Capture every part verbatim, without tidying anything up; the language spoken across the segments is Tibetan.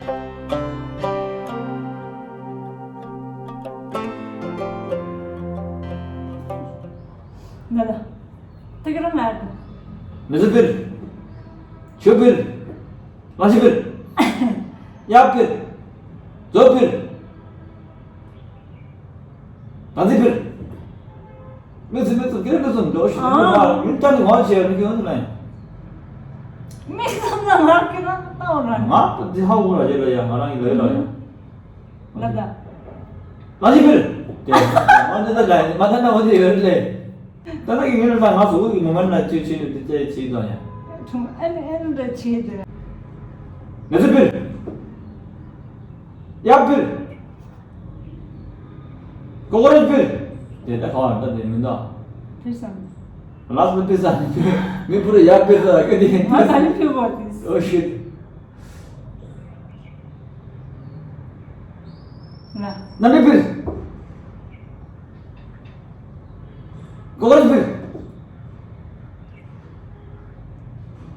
ན་ད། ད་ག་རང་ང་ཡར་དང་། མི་ཚེ་འཕིར། ཆུ་འཕིར། ལ་ཕྱི་འཕིར། གཡག་འཕིར། མཛོ་འཕིར། ད་ཚི་འཕིར། མི་ཚེ་མི་ཚེ་ཀེ་རེ་མི་ཚེ་འགྲོ་ཤི་ཨ། མི་ད་ནི་ང་བྱས་མི་ཁྱོད་ནི་ལ་ཡིན། མི་ཚེ་ན་ང་ཀི་ན་ཏའོ་ར། ང་ད་འདི་ཧ་གོ་ལ་ཡེ་ལ་ཡ་ང་རང་ཡི་ལ་ཡེ་ལ་ཡ། ལ་ད། ལ་ཕྱི་འཕིར། དེ། ང་འདི་ད་ལ་ཡིན་མ་ད་ན་འོ་དེ་ཡོད་རེད་ལེ། ད་ལྟ་གི་ངོས་ནས་ང་ཚོ་འུ་གི་མོ་མན་ན་ཅི་ཅི་ནི་དེ་ཅི་ཅི་དང་ཡ། ཁྲུང་ཨན་ཨན་རེ་ཆེ་དེ། མི་ཚེ་འཕིར། གཡག་འཕིར། ཀོ་ཀོ་རེ་འཕིར། དེ་ད་ག་བ་ད་དེ་མི་འདུག་འཕིར་སམ། ལགས་སོ་འཕིར་ས། མི་འཕུར་ཡག་འཕིར་ས་ཀ་དེ། ང་ད་ནི་འཕིར་བ་དེ། ཨོ་ཤིད། ང་། ན་མི་འཕིར། ཀོ་ཀོ་རེ་འཕིར།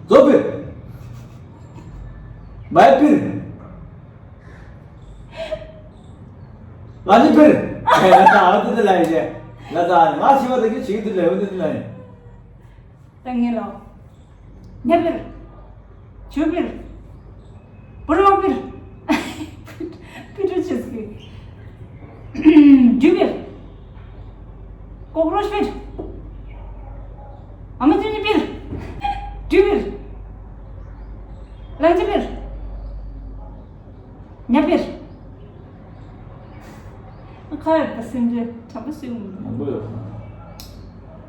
མཛོ་འཕིར། མའི་འཕིར། ལ་ནི་འཕིར། ཨེ་ལ་ད་ཨ་ཏི་ཏི་ལ་ཡི་ལ་ད་ང་ཤི་བ་ད་གི་ཆིག་ཏི་ལ་ཡི་ཏི་ལ་ཡི། ད་ངེ་ལོ། ཉ་འཕིར། ཆུ་འཕིར། བུ་ར་མ་འཕིར། འཕིར་འཕིར་ཆེ་སི། འབྲུ་འཕིར། ཀོག་རོ་ཆ་འཕིར། ཨ་མ་ཅུ་ཉི་འཕིར། འབྲུ་འཕིར། ལང་ཅི་འཕིར། ཉ་འཕིར། ཁ་ཡོད་པ་སེམས་ཅན་དྲང་པོ་སུས་ཡོང་གི་འདུག་མང་པོ་ཡོད།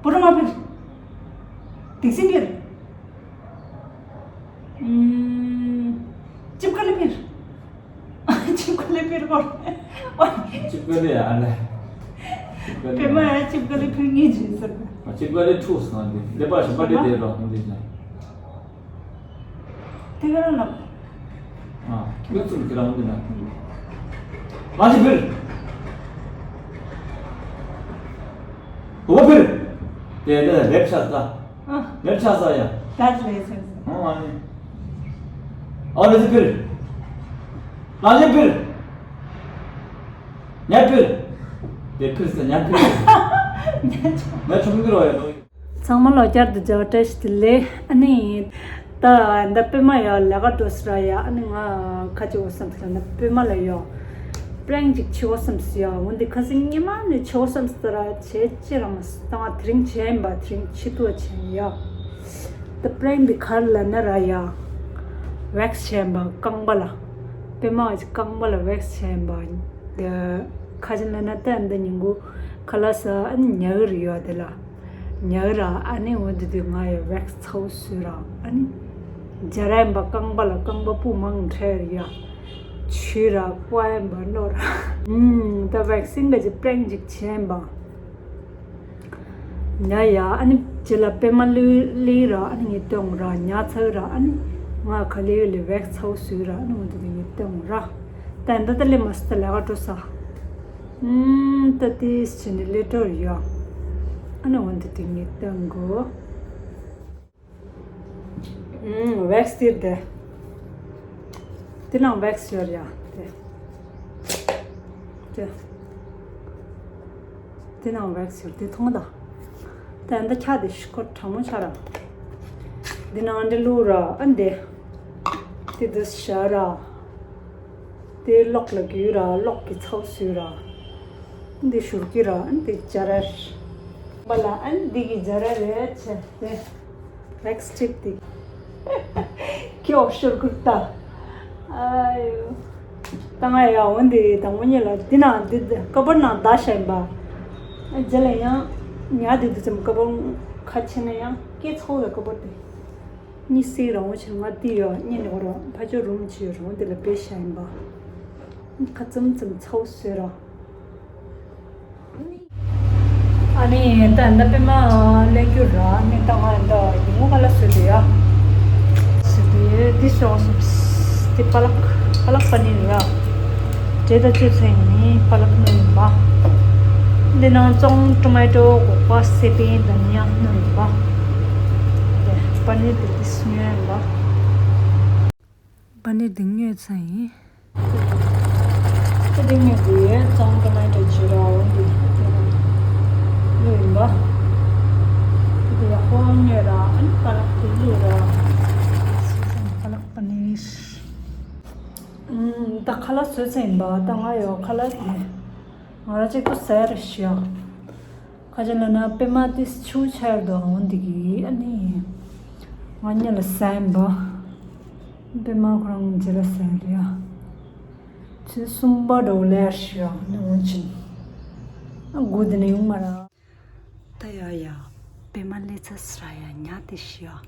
བུ་ར་མ་འཕིར། དིག་སི་འཕིར། ཨུམ། ཅིབ་ཀ་ལི་འཕིར། ཅིབ་ཀ་ལི་འཕིར་གོ། ཅིབ་ཀ་ལི་ཨ་ལེ། ཅིབ་ཀ་ལི། པད་མ་ཡ་ཅིབ་ཀ་ལི་འཕིར་ངེས་ཅིག་ཟེར། ཅིབ་ཀ་ལི་ཁྲུ་སོང་དེ་ལེ་པ་ཞིག་པ་དེ་དེ་རོ་འདི་ན། དེ་ག་རང་ལ། ཨ། མིག་བཙུམ་གྱི་རང་འདི་ན། ལ་ཕྱི་འཕིར། འོ་འཕིར། དེ་དེ་ལེབ་ཆ་ས། ཨ། ལེབ་ཆ་ས་ཡ། ད་ལེ་ཆ་ས། ཨ་ནི། ཨ་ལེ་ཕྱི་འཕིར། ལ་ཕྱི་འཕིར། ཉ་འཕིར། དེ་འཕིར་ས་ཉ་འཕིར། ཉ་ཆུང་གི་རོ་ཡ་ལོ། ཚང་མ་ལ་བསྐྱར་དུ་མཇལ་བ་བཀྲ་ཤིས་བདེ་ལེགས། ཨ་ནི། ད་འདི་པད་མ་ཡ་ལས་ཀ་འགྲོ་ས་ར་ཡ། ཨ་ནི་ང་ཁ་ཅིག་འོ་བསམ་ས་འདི་པད་མ་ལ་ཡ། པྲེང་ཅིག་ཆེ་འོ་བསམ་ས་ཡ། འོ་འདི་ཁ་སང་ཉི་མ་ནས་ཆེ་འོ་བསམ་ས་ར་བྱས་ཅི་རང་ད་ང་དེ་རིང་བྱས་ཡིན་པ། དེ་རིང་ཆེ་ཏོ་བྱས་ཡ། ད་པྲེང་འདི་ག་རེ་ལབ་ན་ར་ཡ། ཝེག་སི་བྱས་ཡིན་པ་རྐང་པ་ལ། པད་མ་བ་ཅིག་རྐང་པ་ལ་ཝེག་སི་བྱས་ཡིན་པ། འདི་ཁ་ཅིག་ལབ་ན་ད་འདི་ཉིན་གུང་ཁ་ལག་ཟ་ཨ་ནི་ཉལ་གི་རེད་ཡ་དེ་ལ། ཉལ་ར་ཨ་ནི་འོ་དེ་དུས་ང་ཡི་ཝེག་སི་ཚ་བོ་བཟོས་ར་ཨ་ནི། སྦྱར་ཡིན་པ་རྐང་པ་ལ། རྐང་པ་སྤུ་མང་འཕྲད་རེད་ཡ། བྱུས་ར་པོ་ཡིན་པ་ནོར། ཨུམ། ད་ཝེག་སིན་ག་ཅིག་པྲེང་ཅིག་བྱས་ཡིན་པ། ཉལ་ཡ་ཨ་ནི་རྗེས་ལ་པད་མ་ལུས་ལི་ར་ཨ་ནི་ངས་སྟོན་ར་ཉལ་ཚར་ར་ཨ་ནི་ང་ག་ལེ་ཡོད་ལེ་ཝེག་སི་ཚ་བོ་བཟོས་ར་ཨ་ནི་འོ་དེ་དུས་ངས་སྟོན་ར། ད་ད་ད་ལེ་མ་སི་ད་ལས་ཀ་འགྲོ་ས། ཨུམ། ད་དེ་བྱས་ནས་ལས་འགྲོ་ཡ། ཨ་ནི་འོ་འདི་དེ་ངས་སྟོན་དགོས། ཨུམ། ཝེག་སི་དེ་དེ། དེ་ནང་ཝེག་སི་ཡོད་ཡ་དེ། དེ། དེ་ནང་ཝེག་སི་ཡོད་དེ་མཐོང་ད། དེ་འདི་ཆ་དེ་ཤི་ཁོ་གྲང་མོ་ཆ་ར། དེ་ནང་འདི་བླུགས་ར་ཨ་འདི། དེ་དུ་བཞག་ར། དེ་གློག་ལ་གུས་ར་གློག་གི་ཚ་བོ་བཟོས་ར། འདི་ཞུར་གི་ར་འདི་སྦྱར་ར། པ་ལ་ཨན་འདི་གི་སྦྱར་ར་རེད་ཆེ་དེ། ཝེག་སི་ཊིབ་དེ། ཁྱོད་ཤོར་ཁུར་ལྟ། ཨ་ཡོ། ད་ང་ཡ་འོན་ཏེ་དང་པོ་ཉིད་ལ་འདི་ན་འདི་ཀ་བར་ནང་བརྡ་བྱས་པ། རྗེས་ལ་ཡང་ཉ་དེ་དུ་ཙམ་ཀ་བར་ཁ་ཕྱེ་ན་ཡང་སྐད་ཚོགས་ཡ་ཀ་བར་དེ། གཉིད་སད་རང་བྱས་ང་འདི་ཡོད་གཉིད་ནས་འོར་ཕ་ཆོས་རུམ་བྱས་རང་དེ་ལ་བེད་བྱས་ཡིན་པ། ཁ་ཙམ་ཙམ་ཚ་བོ་བཟོས་ར། ཨ་ནི་ད་ད་པད་མ་ལེན་རྒྱུ་ར་ནི་ད་ང་ད་ཡིན་མོ་ག་ལ་བཟོས་དེ་ཡ། བཟོས་དེ་འདི་ཤོག་སོང་། དེ་པ་ལག་པ་ལག་པ་ནི་ར། འབྲས་དང་བཅས་ཚོས་ནི་པ་ལག་ནི་ཡིན་པ། འདི་ནང་ཙོང་ཊོ་མེ་ཊོ་སྒོག་པ་སེ་པན་དང་ནི་ཡང་ནོར་ཡིན་པ། པ་ནི་དེ་དེ་སྨྱོ་ཡིན་པ། པ་ནི་དེ་སྨྱོ་ཚ་ཡིན། ཁ་དེ་ངས་དེ་གཙང་ཀ་ན་དེ་ཇི་ར་འོང་དུ་ལོས་ཡིན་པ། དེ་ཡག་པོ་ཉོས་ར། ཨ་ནི་ཁ་ལག་དེ་ལོས་ར། ཁ་ལག་པ་ནི། ད་ཁ་ལག་བཟོས་ཚར་ཡིན་པ། ད་ང་ཡོད་ཁ་ལག་དེ། ང་རང་གཅིག་པུ་ཟས་རེ་ཞུ་ཡ། ཁ་ཅིག་ལ་ན་པད་མ་དེ་ཆུ་ཆར་དུ་འོང་དེ་གི་ཨ་ནི། ང་གཉིས་ལ་ཟས་ཡིན་པ། པད་མ་ཁོ་རང་རྗེས་ལ་ཟས་རེ་ཡ། ཚེ་གསུམ་པ་འགྲོ་ལེ་ཞུ་ཡ་ནི་འོང་ཕྱིན། ཨ་དགུ་དེ་ནས་ཡོང་མ་ར། ད་ཡ་ཡ། པད་མ་ལེ་ཚ་སི་ར་ཡ་ཉ་དེ་ཤི་ཡ།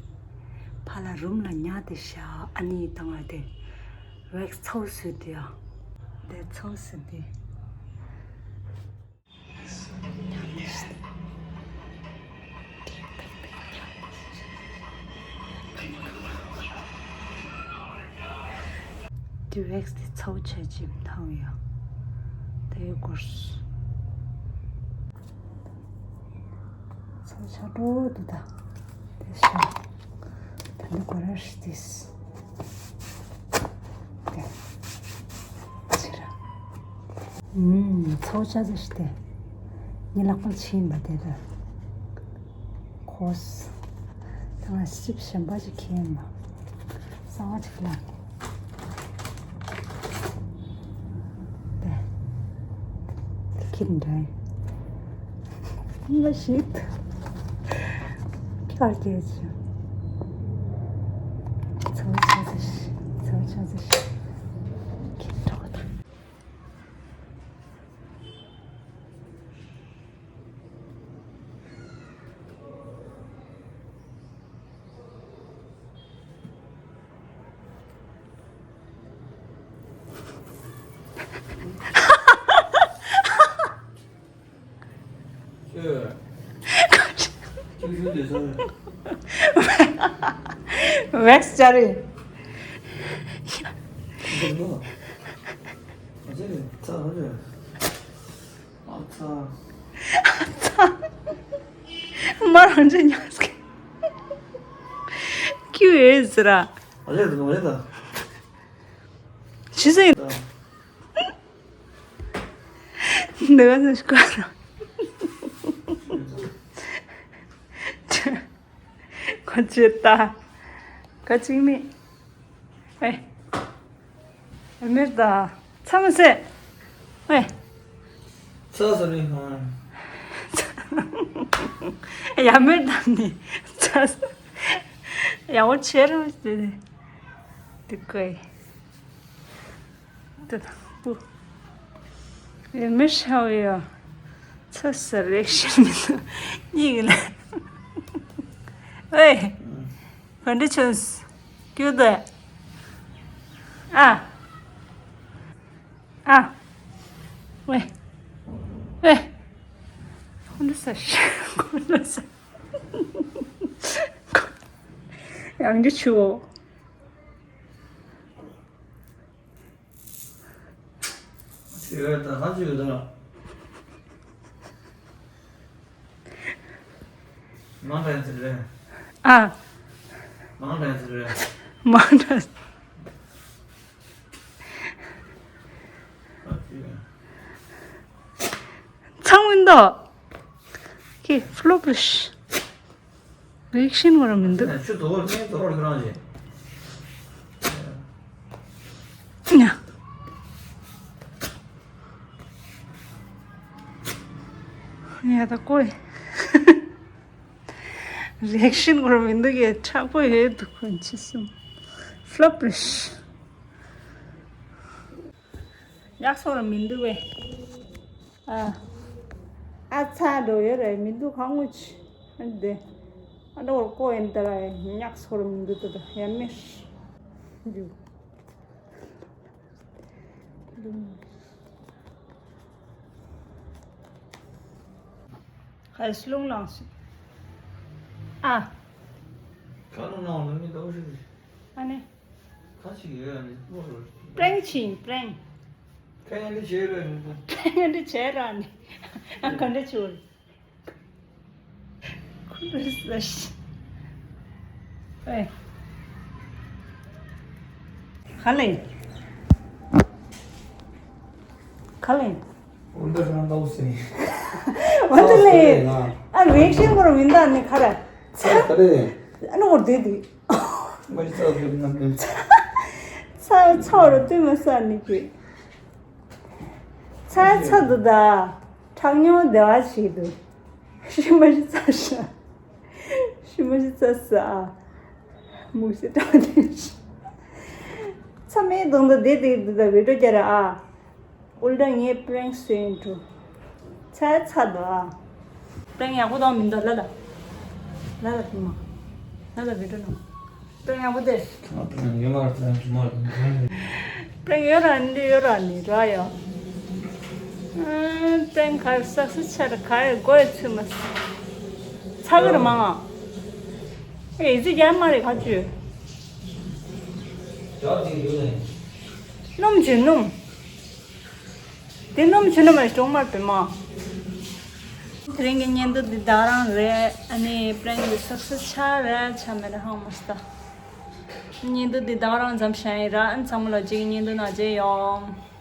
ཕ་ལ་རུམ་ལ་ཉ་དེ་ཤ་ཨ་ནི་དང་ཨ་དེ། ཝེག་ཚོ་སི་དེ་ཡ། དེ་ཚོ་སི་དེ། དེ་ཝེག་སི་དེ་ཚོ་ཆ་ཅིག་ཐང་ཡ། དེ་གོར་སི། ཚ་ཆ་འགྲོ་འདུག་ད། དེ་ཤ། ད་འདི་གོ་ར་ཤི་ཏིས། དེ། ཕྱི་ར། ཨུམ། ཚོ་ཆ་ཟེར་ཤི་སྟེ། ཉི་ལག་པ་ཕྱིན་པ་དེ་ད། ཁོས། ད་ང་སིབ་གཞན་པ་ཅིག་ཁྱེར་མ། གསང་བ་ཅིག་ལ། དེ། དེ་ཁྱེར་འདྲ། མ་ཤེས། ཁྱར་སྐྱེལ་ཅིག་ཚོ་ཆ་ཟེར་ཤི། ཚོ་ཆ་ཟེར་ཤི། ཁྱེར་འགྲོ་གི་ད། ཝེག་སི་ཅ་རེ། ཨ་ཚ། མ་རང་ཅི་ཉག་སྐད། ཁྱོད་ཨེ་ཟེར་ར། ཨ་ལེ་ད་ཨ་ལེ་ད། ཆི་ཟེར་ཡིན། ད། འདི་ག་ཟེར་ཤི་ཀ་ར། ཁོ་ཅི་ལྟ། ཁ་ཅིག་མི། ཨེ། ཡ་མེར་ད། ཚ་མ་ཟེར། ཨེ། ཚ་ཟེར་ནི་ཧང་། ཡ་མེར་ད་ནི། ཚ་ཟེར། ཡ་འོ་ཆེ་རུ་ཟེར་ནི། དེ་ཀོའི། དེ་དང་པོ། ཡ་མེར་ཤ་བ་ཡ། ཚ་ཟེར་རེག་ཤེས་མི་འདུག་གཉིས་ཀྱི་ལ། ཨེ། ག་འདྲ་བྱུང་། སྐྱོ་དེ། ཨ། ཨ། ཝེ། ཝེ། ཁོ་འདྲ་ས་ཤ། ཁོ་འདྲ་ས། ཡང་འདི་ཆུ་བོ། ཆུ་ཡོད་ད་ཧ་ཅུ་ཡོད་ད། མང་དྲགས་ཟེར་རེད། ཨ། མང་དྲགས་ཟེར་རེད། མང་དྲགས། ཨ་ཅི། ཚང་མི་འདུག་ཁྱེད་ཕློ་པ་རེད། རེག་ཤན་བར་མི་འདུག་ཆུ་དོ་བར་ངས་དོ་བར་ཁྱོད་རང་བྱེད། ཡ། ཡ་ད་ཀོའི། རེག་ཤན་བར་མི་འདུག་གས་དྲག་པོ་ཡོད་འདུག་ཁོ་ཅི་སུ། ཕློ་པ་རེད། ཡག་སོ་ར་མི་འདུག་བས། ཨ། ཨ་ཚ་འགྲོ་ཡོད་རེད་མི་འདུག་ཁ་ངོ་ཆི། ཨ་འདི། ཨ་འདི་བར་ཀོ་ཡིན་ད་ར་ཡག་སོ་ར་མི་འདུག་ད་ད་ཡ་མེར། འདུག་འདུག་ཧའི་སི་ལུང་ལངས་སོང་། ཨ། ཁ་ལོ་ནང་ལ་མི་འདུག་ཞིག་ཨ་ནི། ཁ་ཅིག་ཡོད་ཨ་ནི་སློབ་རོགས། པྲེང་ཆིང་པྲེང་། ཁ་ཡང་འདི་བྱས་ར་ནི། ཁ་ཡང་འདི་བྱས་ར་ནི། ཨ་ག་འདྲ་བྱུང་། ཁུ་རེ་ས་ཤི། ཨེ། ཧ་ལེ། ག་ལེན། འོན་ཏེ་རང་ལྟ་བུ་ཟེར་ནི། འོན་ཏེ་ལེ། ང་། ཨ་རེག་ཤན་གོ་ར་མིན་ད་ནི་ཁ་ར། ཚ། ཚ་རེད། ཨ་ནི་འོར་དེ་དེ། མ་ཅི་ཚ་རེད་ན་དེ། ཚ་ཚ་ར་དུས་མ་ས་ནི་གི། ཚ་ཚ་དུ་ད། ཁྲག་ཉུང་བདེ་བ་ཞིག་དུ། ཤི་མ་ཤི་ཚ་ཤ། ཤི་མ་ཤི་ཚ་ས་ཨ། མུ་ཤི་ཏྲ་ནི་ཤི། ཚ་མེད་དུང་དུ་དེ་དེ་དུ་ད་བེ་ཏོ་ཀྱ་ར་ཨ། ཨུལ་ཏྲ་ངའི་པྲེང་སེན་ཏུ། ཚ་ཚ་དོ་ཨ། པྲེང་ཡག་པོ་དང་མི་འདུག་ལ་ལ། ལ་ལ་ཕི་མ། ལ་ལ་བི་ཏྲ་ནོ། པྲེང་ཡག་པོ་དེ། ང་པྲེང་ཡོད་མ་རེད་ཚ་ཡང་ཅི་མ་རེད། པྲེང་ཡོད་ར་ནི་ཡོད་ར་ནི་ར་ཡ། ཨ། པྲེང་གར་སག་སི་ཆར་གར་གོ་ཡ་ཚུ་མ། ཚ་གར་མ་ང་། ཨེ་ཟི་རྒྱ་མ་རེད་ཁ་ཅུ། ཇོ་ཅིག་ཡོད་ནས། སྣུམ་ཅུ་སྣུམ། དེ་སྣུམ་ཆུ་སྣུམ་མ་གྲོང་མར་བེ་མ། དེ་རིང་གི་བརྙན་ཐུང་འདི་ད་རང་རེད། ཨ་ནི་པྲེང་གི་སག་སི་ཆ་རེད་ཆ་མེད་ར་ཧང་མ་སྟ། བརྙན་ཐུང་འདི་ད་རང་མཚམས་བཞག་ཡིན་ར། ཨ་ནི་ཚང་མ་ལ་གཅིག་གི་བརྙན་ཐུང་ནང་མཇལ་ཡོང་།